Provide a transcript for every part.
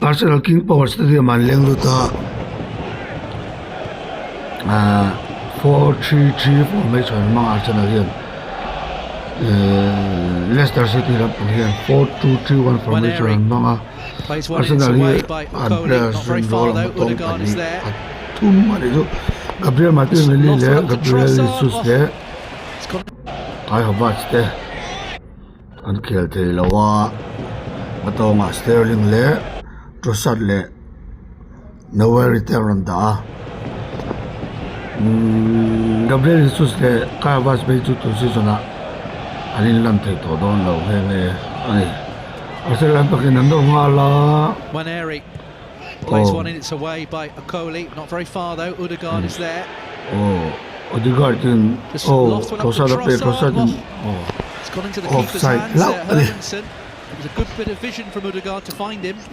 Arsenal King Power Stadium ah an leng lut a ahh 4-3-3 formation an hmang a Arsenal hian ehh Leicester City lampang hian 4-2-3-1 formation an hmang a Arsenal hi an players rin rual ang tawng pahnih pathum a nih chu Gabriel Martinelli leh Gabriel Jesus leh Kai Havertz te. An khel thei lo a a tawngah Sterling leh Trossard leh Neuer te an rawn dah a umm Gabriel Jesus leh Kai Havertz phei chu tun season ah an in lan thei tawh dawn lo nghe nghe a ni Arsenal an pakin an nawr nghal a aw aw Odegaard in aw Trossard a pek Trossard in aw. Offside hlauh a ni.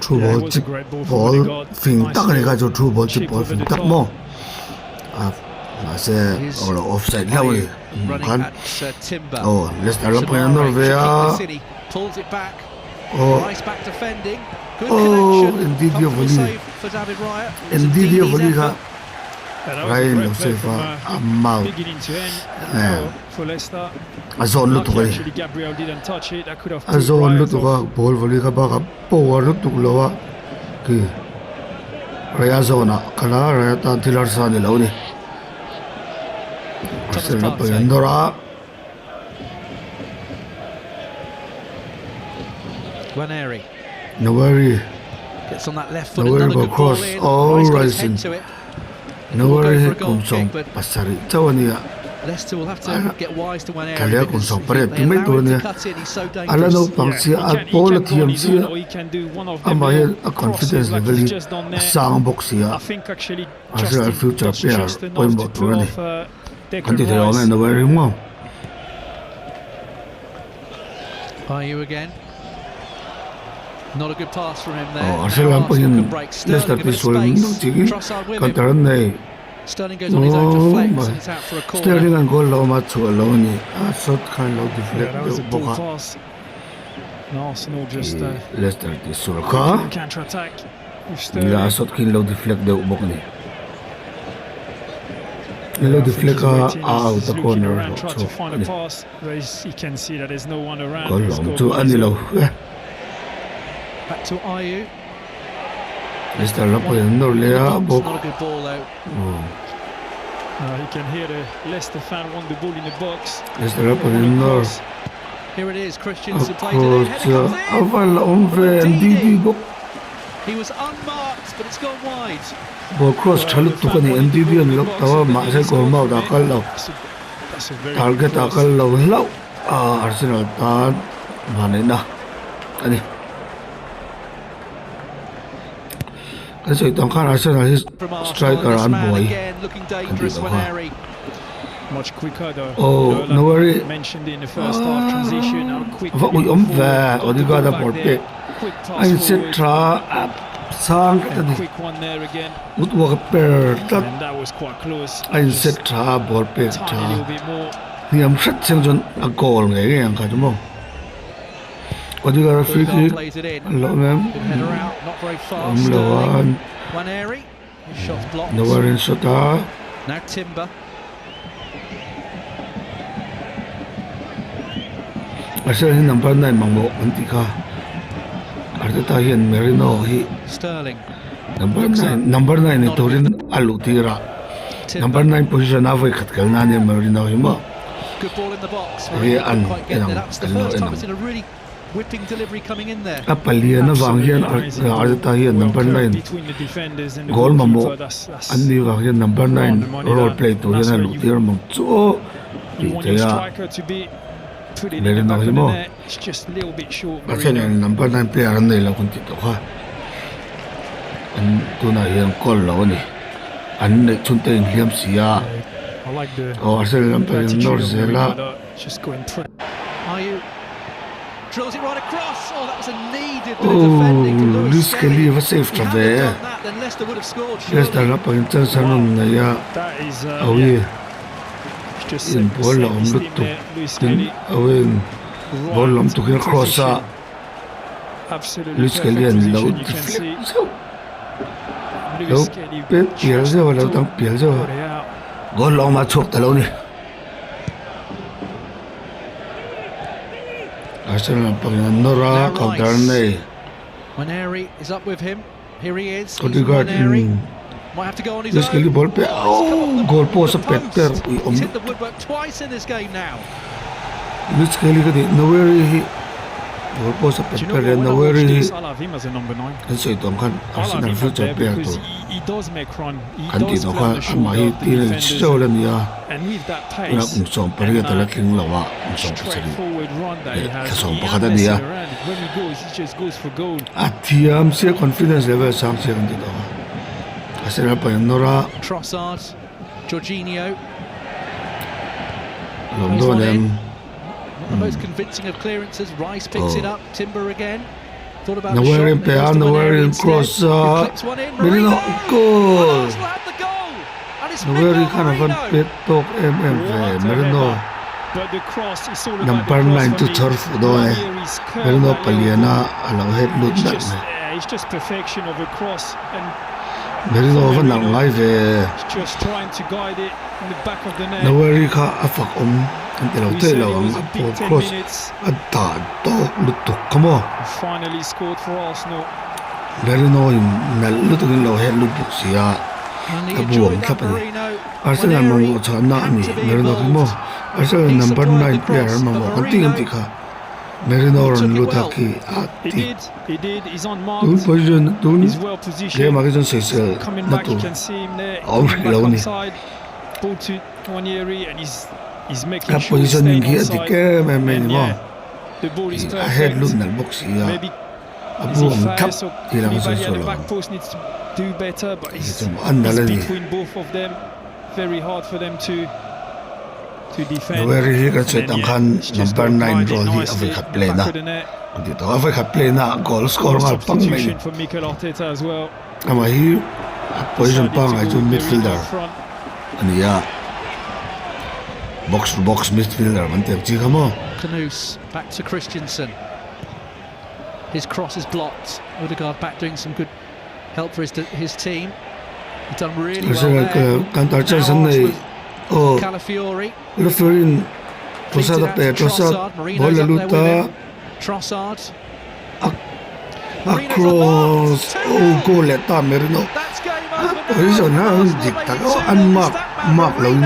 Through ball chip ball fing tak a ni kha chu through ball chip ball fing tak maw a mahse aw lo offside hlauh a ni khan aw Leicester lam pawhin an nawr ve a aw aw Ndidi a volley Ndidi a volley kha Ryan lo save a a mouth eh. A zawn lutuk a ni a zawn lutuk a ball volley kha bakah power lutuk lo a khi Raya zawnah kal a Raya tan thil harsa a ni lo a ni Arsenal pawhin an nawr a. Nawari Nawari ball cross oh Rice in Nawari hi kum sawm pasarih chauh a ni a Thlaler kum sawm pariat ti mai tur a nia a la naupang chiah a pawl a thiam chiah amah hian a confidence level hi a sang bawk si a Arsenal future player pawimawh tur a ni kan ti thei awm e Nawari maw. Aw Arsenal lam pawhin Leicester tihsual deuh chiin counter an nei. Aw mai Sterling an goal lo awm a chhuah lo a ni a shot khan lo deflect deuh bawk a. Leicester tihsual kha a shot khi an lo deflect deuh bawk a ni. An lo deflect a a out a corner a hlawh chhuak a ni. Goal lawm chu a ni lo e. Leicester lam pawhin an nawr leh a bawk. Leicester lam pawhin an nawr. A cross chu a va la awm ve Ndidi bawk. Ball cross tha lutuk a ni Ndidi a ni lo tawh a mahse goal mouth ah a kal lo. Target ah kal lo hlauh a Arsenal tan vanneihna a ni. Kan sawi tawng khan Arsenal hi striker ah an buai kan tih loh kha. Aw Nowari va ui awm ve Odegaard a ball pek a in set tha a sang tlat a ni. Woodwork a per tlat a in set tha a ball pek tha hniam hret chiang chuan a goal ngei ngei ang kha chu maw Odegaard a free kick a lo em awm lo a Neuer in shot a. Arsenal hi number 9 mamawh an tih kha Arteta hian Merino hi number 9 number 9 ni turin a luh tir a number 9 position a vawi khat kalna ania Merino hi maw hei an en ang kan lo en ang a palian avang hian Arteta hian number 9 goal mamawh an nih vang hian number 9 role play tur hian a luh tir ang chu aw tih theih a. Merino hi maw a then number 9 player an nei lo kan tih tawh kha an tunah hian call lo a ni an neih chhun te inhliam si a aw Arsenal lam pawhin an nawr zel a. Ohh Luis Kelly va save tha ve Leicester lam pawhin chance an rawn nei a awii. In ball la awm lutuk tin awin ball la awm tuk hian cross a. Luis Kelly an lo deflect zeuh lo pet pial zeuh a lo dang pial zeuh a goal lawng mah chhuak ta lo ni. Arsenal lampangin an nawr a counter an nei. Odegaard in Luis Kelly ball pe oh goal post a pet per ui awm Luis Kelly ka tih Noweri hi goal post a pet per leh Noweri hi kan sawi tawh ang khan Arsenal future player tur kan tih tawh kha amah hi tir a ni cheu la nia tunah kum 18 a la tling lo a kum 17 leh thla 11 a ni a. A thiam sia confidence level sang sia kan ti tawh a Arsenal pawhin an nawr a. Trossard, Jorginho. Lawm dawn em. Not the most convincing of clearances. Rice picks it up. Timber again. Thought about the Neuer shot. in pe It a goes to Neuer Maneri in instead. cross Who a clips one in. Merino Merino. And goal. Arsenal have the goal. And it's Neuer Mikel khan a van Merino. pet tawk em em ve Merino. Number 9 chu chhawr fuh dawn e, Merino paliana a lo het lut nalh mai. Merino va nalh ngai ve, Noweri kha a fak awm an ti lo theih lo ang, a ball cross a dah tawk lutuk kha maw. Merino in nalh lutuk in lo het lut bawk si a, a bu ang thlap a ni. Arsenal mamawh chhuahna a ni Merino khi maw Arsenal number 9 player an mamawh kan tih kan tih kha Merino rawn lut a khi a ti tun position tun game ah khi chuan sawisel na tur a awm hrih lo a ni a positioning khi a dik em em mai a ni maw a head lut nalh bawk si a. A bu ang thlap tih lang sawi sawi lo ang. Hei chu an nalh a ni. Noweri hi kan sawi tam khan number 9 role hi a vawikhat play na an tih tawh a vawikhat play na goal score nghal pang mai a ni. Amah hi a position pangngai chu midfielder a ni a, box to box midfielder kan tih ang chi kha maw. His cross is blocked. Odegaard back doing some good help for his his team. He's done really well there. Kan tar chance an nei. Oh. Calafiori. Calafiori Trossard a pe Trossard ball la lut a. Trossard. A cross. Oh goal leh ta Merino. A position a an dik tak oh an mark mark lo in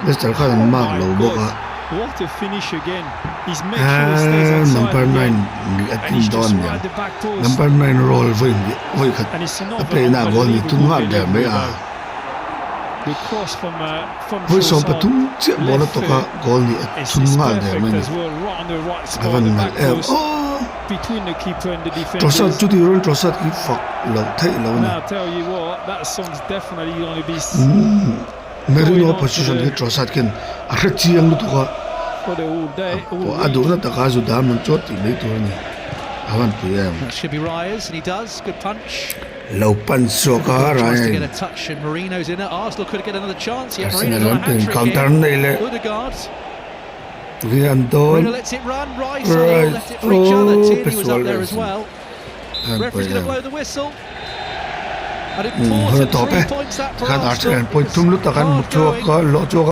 Leicester khan an mark lo bawk a. What a finish again. He's made sure he stays Eee outside number again. 9 nih a And tin he's dawn just aniang. right at the back post. Number 9 role vawi vawi khat And it's a another play na goal ni tum unbelievable nghal der mai delivery a. though. The cross from from Vawi sawm Trossard, pathum chiah ball a left tawk a foot. goal nih a It's, thum it's nghal der mai perfect a ni. as well, right on the right A spot, van the nalh back em post aw. between the keeper and the Trossard defenders. chu tih rualin Trossard khi fak loh theih lo a ni. Now I tell you what, that song's definitely going to be Merino position hi Trossard khian a hre chiang lutuk a, a duhna takah zu dan rawn chawt tih mai tur a ni, a van pui em. Lo pan chhuak a Ryan Arsenal an pen counter nei leh hi an dawn Rice oh pe sual leh sin a van pui em. Hun a tawp e, tikhan Arsenal an point thum lutak an hmu chhuak a, hlawh chhuak a.